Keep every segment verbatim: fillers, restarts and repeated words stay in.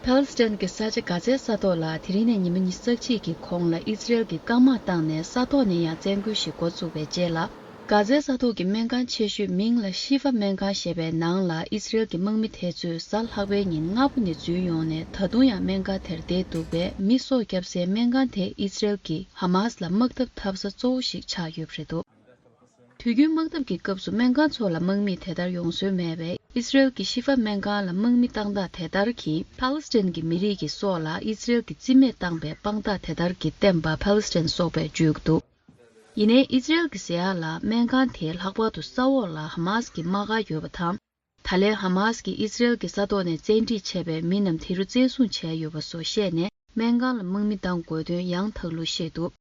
ཕཱ་ལེ་སི་ཐན་གྱི་ས་ཆ་གྷ་ཛའི་ས་ཐོག་ལ་དེ་རིང་ནས་ཉི་མ་ཉི་ཤུ་རྩ་གཅིག་གི་གོང་ལ་ཨི་ཛི་རེལ་གྱིས་སྐམ་དམག་བཏང་ནས་ས་ཐོག་ནས་ཡང་བཙན་རྒོལ་ཞིག་འགོ་བཙུགས་པའི་རྗེས་ལ། གྷ་ཛའི་ས་ཐོག་གི་སྨན་ཁང་ཆེ་ཤོས་མིང་ལ་ཤི་ཧྥ་སྨན་ཁང་ཞེས་པའི་ནང་ལ་ཨི་ཛི་རེལ་གྱི་དམག་མི་དེ་ཚོས་གཟའ་ལྷག་པའི་ཉིན་སྔ་པོ་ནས་འཛུལ་ཡོང་ནས་ད་དུང་ཡང་སྨན་ཁང་དེར་བསྡད་འདུག་པས། མི་སྲོག་བསྐྱབས་སའི་སྨན་ཁང་དེ་ཨི་ཛི་རེལ་གྱིས་ཧ་མཱ་སི་ལ་དམག་འཐབ་འཐབ་ས་གཙོ་བོ་ཞིག་ཆགས་ཡོད་པ་རེད་འདུག་དུས་རྒྱུན་དམག་འཐབ་ཀྱི་སྐབས་སུ་སྨན་ཁང་ཚོ་ལ་དམག་མིས་དེ་ལྟར་ཡོང་སྲོལ་མེད་པས། ཨི་ཛི་རེལ་གྱི་ཤི་ཧྥ་སྨན་ཁང་ལ་དམག་མི་བཏང་སྟངས་དེ་ལྟར་གྱིས་ཕཱ་ལེ་སི་ཐན་གྱི་མི་རིགས་ཀྱི་སྲོག་ལ་ཨི་ཛི་རེལ་གྱིས་རྩིས་མེད་བཏང་པའི་དཔང་རྟགས་དེ་ལྟར་གྱིས་བསྟན་པ་ཕཱ་ལེ་སི་ཐན་སོགས་པས་བརྗོད་ཀྱི་འདུག་ཡིན་ནའི་ཨི་ཛི་རེལ་གྱིས་ཟེར་ཡག་ལ་སྨན་ཁང་དེའི་ལྷག་པར་དུ་ས་འོག་ལ་ཧ་མཱ་སི་གི་དམག་སྒར་ཡོད་པ་དང་། ད་ལན་ཧ་མཱ་སི་གིས་ཨི་ཛི་རེལ་གྱི་ས་ཐོག་ནས་བཙན་ཁྲིད་བྱས་པའི་མི་རྣམས་དེ་རུ་བཙན་བཟུང་བྱས་ཡོད་པ་སོགས་བཤད་ནས་སྨན་ཁང་ལ་དམག་མི་བཏང་དགོས་དོན་ཡང་དག་ལུགས་བཤད་འདུག་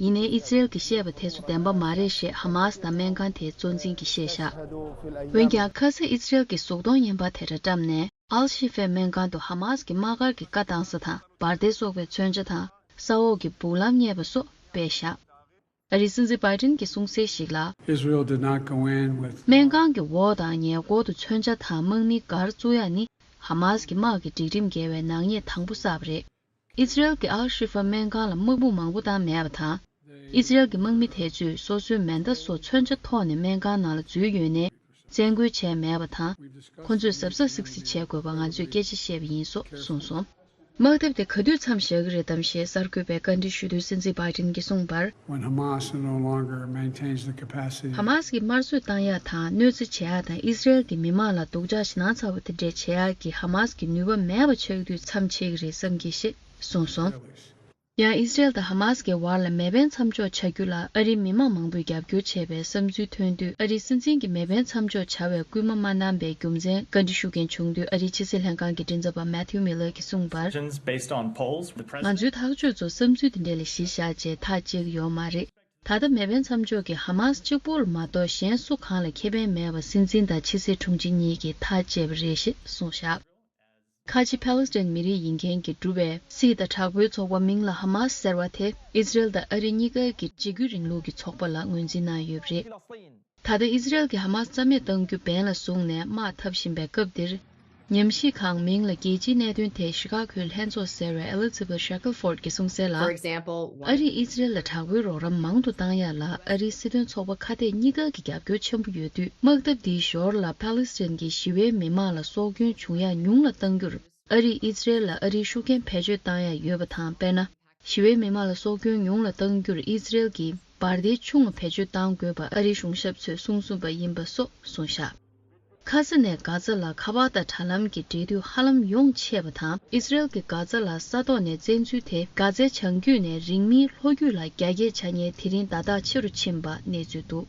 ཡིན་ནའི་ཨི་ཛི་རེལ་གྱིས་བཤད་པ་དེ་ཚོ་བདེན་པ་མ་རེད་ཞེས་ཧ་མཱ་སི་དང་སྨན་ཁང་དེའི་གཙོ་འཛིན་གྱིས་བཤད་བཞག་འོན་ཀྱང་ཁ་སང་ཨི་ཛི་རེལ་གྱིས་གཟུགས་མཐོང་བརྙན་པར་དེ་འདྲ་བཀྲམ་ནས་ཨལ་ཤི་ཧྥའི་སྨན་ཁང་དུ་ཧ་མཱ་སི་གི་དམག་སྒར་གྱི་བཀའ་བཏང་ས་དང་འབར་མདེལ་སོགས་པའི་མཚོན་ཆ་དང་ས་འོག་གི་སྦུག་ལམ་རྙེད་པ་སོགས་སྤེལ་བཞག་ཨ་རིའི་སྲིད་འཛིན་བྷའི་ཏིན་གྱིས་གསུངས་གསལ་ཞིག་ལ། Israel did not go in with སྨན་ཁང་གི་འོག་དང་ཉེ་འཁོར་དུ་མཚོན་ཆ་དང་དམག་མིའི་སྒར་བཙུགས་ཡག་ནི་ཧ་མཱ་སི་གི་དམག་གི་སྒྲིག་ཁྲིམས་འགལ་བའི་ནག་ཉེས་དང་པོ་བསགས་པ་རེད། ཨི་ཛི་རེལ་གྱིས་ཨལ་ཤི་ཧྥ་སྨན་ཁང་ལ་དམག་དཔུང་མང་པོ་བཏང་མེད་པ་དང་། ཨི་ཛི་རེལ་གྱི་དམག་མི་དེ་ཚོས་སོ་སོའི་མེ་མདའ་སོགས་མཚོན་ཆ་ཐོགས་ནས་སྨན་ཁང་ནང་ལ་འཛུལ་ཡོད་ནའི་བཙན་རྒོལ་བྱས་མེད་པ་དང་། ཁོ་ཚོས་གཟབ་གཟབ་སིག་སིག་བྱེད་དགོས་པ་ང་ཚོས་སྐད་ཆ་བཤད་པ་ཡིན་སོགས་གསུངས་སོང་། དམག་འཐབ་དེ་ག་དུས་མཚམས་བཞག་གི་རེད་དམ་ཞེས་གསར་འགོད་པས་བཀའ་འདྲི་ཞུ་དུས་སྲིད་འཛིན་བྷའི་ཏིན་གྱིས་གསུངས་པར། When Hamas no longer maintains the capacity ཧ་མཱ་སི་གིས་དམར་གསོད་བཏང་ཡག་དང་གནོད་འཚེ་བྱེད་ཡག་དང་ཨི་ཛི་རེལ་གྱི་མི་མང་ལ་སྡུག་ཅག་ཞེད་སྣང་ཚ་བོ་དེ་འདྲས་བྱེད་ཡག་གི་ཧ་མཱ་སི་གི་ནུས་པ་མེད་པ་ཆགས་དུས་མཚམས་ཆད་ཀྱི་རེད་བསམ་གི་ཞེས་གསུངས་སོང་། ཡང་ཨི་ཛི་རེལ་དང་ཧ་མཱ་སི་གི་བར་ལ་མེ་འཕེན་མཚམས་འཇོག་བྱ་རྒྱུ་ལ་ཨ་རིའི་མི་མང་མང་པོས་རྒྱབ་སྐྱོར་བྱས་པའི་བསམ་ཚུལ་ཐོན་དུས། ཨ་རིའི་སྲིད་འཛིན་གྱིས་མེ་འཕེན་མཚམས་འཇོག་བྱ་བའི་སྐུལ་མ་མ་གནང་པའི་རྒྱུ་མཚན་བཀའ་འདྲི་ཞུ་མཁན་བྱུང་དུས། ཨ་རིའི་ཕྱི་སྲིད་ལྷན་ཁང་གི་མགྲིན་ཚབ་པ་མེ་ཐིའུ་མི་ལར་གྱིས་གསུངས་པར། Based on polls, the president ང་ཚོའི་ཐག་གཅོད་ཚོ་བསམ་ཚུལ་དེ་འདྲ་ལ་གཞི་བཞག་བྱས་ཐག་བཅད་ཀྱི་ཡོད་མ་རེད། ད་ལྟ་མེ་འཕེན་མཚམས་འཇོག་གིས་ཧ་མཱ་སི་གཅིག་པུར་མ་གཏོགས་གཞན་སུ་གང་ལ་ཁེ་ཕན་མེད་པ་སྲིད་འཛིན་དང་ཕྱི་སྲིད་དྲུང་ཆེ་གཉིས་ཀྱིས་ཐག་བཅད་པ་རེད་ཞེས་གསུངས་བཞག་ཁ་ཆེ་ཕཱ་ལེ་སི་ཐན་མི་རིགས་ཡིན་མཁན་གྱིས་བསྒྲུབས་པའི་སྲིད་དང་དྲག་པོའི་ཚོགས་པ་མིང་ལ་ཧ་མཱ་སི་ཟེར་བ་དེ་ཨི་ཛི་རེལ་དང་ཨ་རི་གཉིས་ཀ་གི་འཇིགས་སྐུལ་རིང་ལུགས་ཀྱི་ཚོགས་པ་ལ་ངོས་འཛིན་གནང་ཡོད་པ་རེད། ད་ལྟ་ཨི་ཛི་རེལ་གྱིས་ཧ་མཱ་སི་རྩ་མེད་གཏང་རྒྱུ་འབེན་ལ་བཟུང་ནས་དམག་འཐབ་བཞིན་པའི་སྐབས་འདིར། ཉམས་ཞིབ་ཁང་མིང་ལ་རྒྱལ་སྤྱིའི་གནད་དོན་ཐད་ཤི་ཀ་གོའི་ལྷན་ཚོགས་ཟེར་བའི་ཨེ་ལི་ཛ་བེ་ཤ་ཀལ་ཧྥོར་གྱིས་གསུངས་གསལ་ལ། For example, one ཨ་རིས་ཨི་ཛི་རེལ་ལ་དྲག་པོའི་རོགས་རམ་མང་དུ་བཏང་ཡག་ལ་ཨ་རིའི་སྲིད་དོན་ཚོགས་པ་ཁ་གཏད་གཉིས་ཀ་གི་རྒྱབ་སྐྱོར་ཆེན་པོ་ཡོད་དུས། དམག་འཐབ་འདིའི་ཞོར་ལ་ཕཱ་ལེ་སི་ཐན་གྱི་ཞི་བའི་མི་མང་ལ་སྲོག་སྐྱོན་བྱུང་ཡག་ཉུང་ལ་གཏང་རྒྱུར། ཨ་རིས་ཨི་ཛི་རེལ་ལ་ཨ་རིའི་ཤུགས་རྐྱེན་བེད་སྤྱོད་བཏང་ཡག་ཡོད་པ་དང་། དཔེར་ན། ཞི་བའི་མི་མང་ལ་སྲོག་སྐྱོན་ཉུང་ལ་གཏང་རྒྱུར་ཨི་ཛི་རེལ་གྱིས་འབར་མདེལ་ཆུང་བ་བེད་སྤྱོད་གཏང་དགོས་པ་ཨ་རིའི་གཞུང་ཞབས་ཚོས་གསུངས་གསུངས་པ་ཡིན་པ་སོགས་གསུངས་བཞག་ཁ་ས་ནས་གྷ་ཛ་ལ་ཁ་པར་དང་དྲ་ལམ་གྱི་འབྲེལ་མཐུད་ཧ་ལམ་ཡོངས་ཆད་པ་དང་། ཨི་ཛི་རེལ་གྱིས་གྷ་ཛ་ལ་ས་ཐོག་ནས་བཙན་འཛུལ་དེ་གྷ་ཛའི་བྱང་རྒྱུད་ནས་རིང་མིན་ལྷོ་རྒྱུད་ལ་རྒྱ་སྐྱེད་བྱ་མཁན་དེ་རིང་ཟླ་དག་ཕྱི་རུ་ཕྱིན་པ་གནས་ཚུལ་འདུག